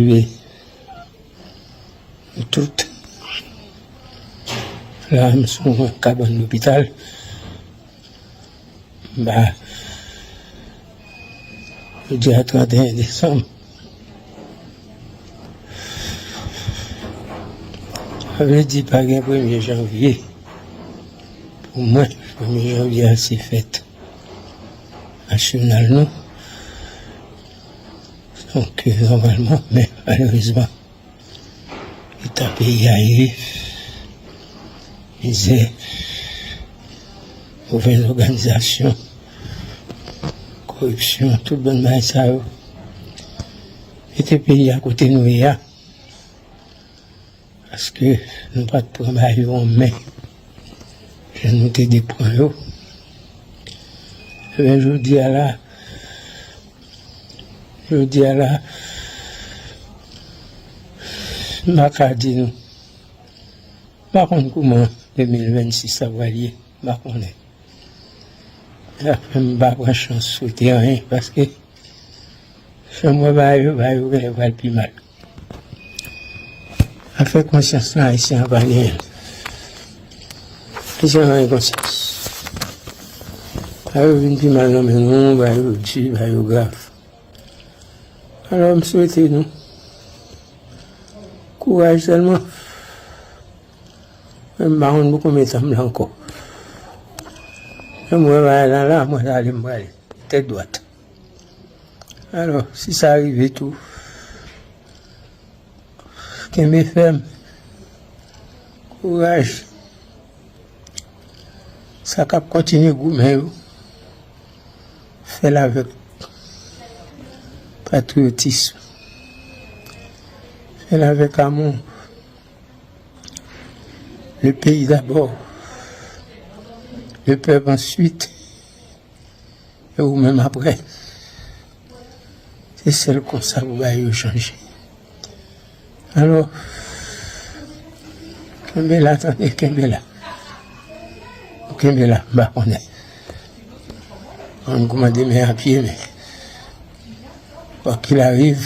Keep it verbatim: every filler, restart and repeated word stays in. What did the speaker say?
Rive nou tout. La, m sou yon kabann lopital. M pa, jodi a trannteyen desanm. Sa vle di pa gen premye janvye. Pou mwen, premye janvye a se fèt nasyonal nou. Donk, nòmalman, men malerezman, eta peyi a ye, mizè, movèz òganizasyon, koripsyon, tout bann bagay sa yo mete peyi a kote nou ye a. Paske nou pa t pran bagay yo an men jan nou te dwe pran yo. Ebyen, jodi a la, jodi a la, m pa ka di nou. M pa konn kouman de mil vennsis sa pral ye. M pa konnen. Sa fè m pa pran chans swete anyen, paske jan m wè bagay yo, bagay yo genlè pral pi mal. Afè konsyans lan, Ayisyen an pa genyen l. Ayisyen an pa gen konsyans. Bagay yo vin pi mal nan men nou, bagay yo di, bagay yo grav. Alò, m swete nou kouraj sèlman. Men m pa konn pou konbyen tan m la ankò. Jan m wè bagay la la, mwen ale m prale. Tèt dwat. Alò, si sa rive tou, kenbe fèm. Kouraj. Sa k ap kontinye goumen yo, fè l avèk patriyotism. Fè l avèk amou. Le pays d'abord. Le peuple ensuite. E ou menm apre. Se sèl konsa pou bagay yo chanje. Alò, kenbe la, tande, kenbe la. Ou kenbe la, m pa konnen. Ann kouman demen ap ye, men kwa kil ariv,